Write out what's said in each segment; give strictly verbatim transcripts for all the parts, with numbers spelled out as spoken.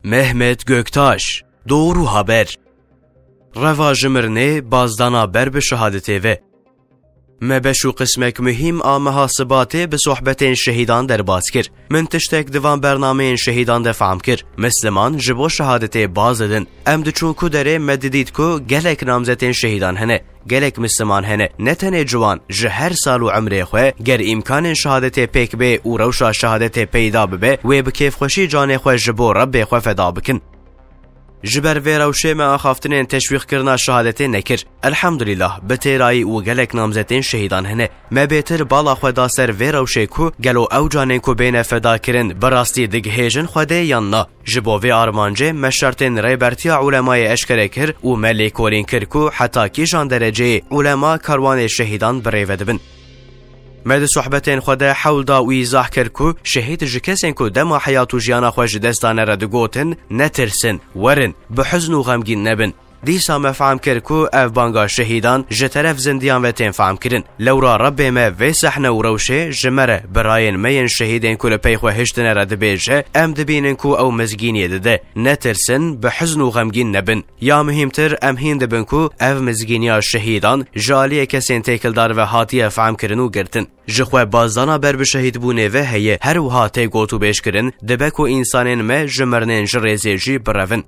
Mehmet Göktaş, Doğru Haber. Reva ji mirinê, bazdana ber bi şehadetê ve. Me beş û qismek muhîm a meha Sibatê bi sohbetên şehîdan derbas kir. Min tiştek di van bernameyên şehîdan de fehm kir. Misliman ji bo şehadetê baz didin. Em diçûn ku derê me didît ku gelek namzetên şehîdan hene. Gelek Misliman hene. Ne tenê ciwan, ji her sal û emrê xwe, ger îmkanên şehadetê pêk bê û rewşa şehadetê peyda bibe, wê bi kêfxweşî canê xwe ji bo Rebbê xwe feda bikin. Ji ber vê rewşê me axaftinên teşwîqkirina şehadetê nekir. Elhamdulîlah, bi têrayî û gelek namzetên şehîdan hene. Me bêtir bala xwe da ser vê rewşê ku gelo ew canên ku bêne fedakirin bi rastî digihêjin Xwedê yan na. Ji bo vê armancê me şertên rêbertiya ulemayê eşkere kir û me lêkolîn kir ku heta kîjan dereceyê ulema karwanê şehîdan bi rê ve dibin. Me di sohbetên xwe de hewl da û îzah kir ku şehîd ji kesên ku dema heyat û jiyana xwe ji dest dane re digotin, "Netirsin, werin, bi huzn û xemgîn nebin." Dîsa me fehm kir ku ev banga şehîdan ji teref zindiyan ve tên fehmkirin. Lewra Rebbê me vê sehne û rewşê ji me re, birayên me yên şehîdên ku li pey xwe hiştine re dibêje, em dibînin ku ew mizgîniyê dide. "Netirsin, bi huzn û xemgîn nebin." Ya muhîmtir, em hîn dibin ku ev mizgîniya şehîdan ji aliyê kesên têkildar ve hatiye fehmkirin û girtin. Ji xwe bazdana ber bi şehîdbûnê ve heye, her wiha tê gotûbêjkirin, dibe ku însanên me ji mirinên ji rêzê jî birevin.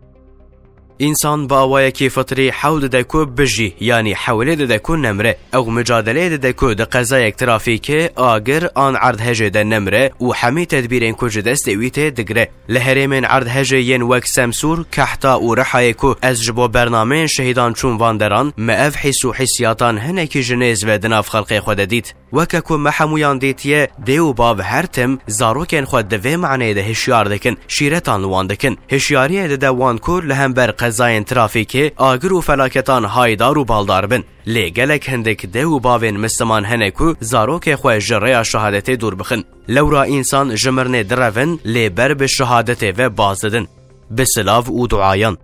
Însan bi awayekî fitrî hewl dide ku bijî, yanî hewlê dide ku nemre. Ew micadeleyê dide ku di qezayek trafîkê, agir an erdhejê de nemre û hemî tedbîrên ku ji destê wî tê digre. Li herêmên erdhejê yên wek Semsûr, Kehta û Rihayê ku ez ji bo bernameyên şehîdan çûm van deran, me ev hîs û hîsiyatan hinekî ji nêz ve di nav xelkê xwe de dît. Weke ku me hemûyan dîtiye, dê û bav her tim zarokên xwe di vê maneyê de hişyar dikin, şîretan li wan dikin. Hişyariyê dide wan ku li hember qezayên trafîkê, agir û felaketan haydar û baldar bin. Lê gelek hindik dê û bavên misliman hene ku zarokê xwe ji rêya şehadetê dûr bixin. Lewra însan ji mirinê direvin, lê ber bi şehadetê ve baz didin. Bi silav û duayan.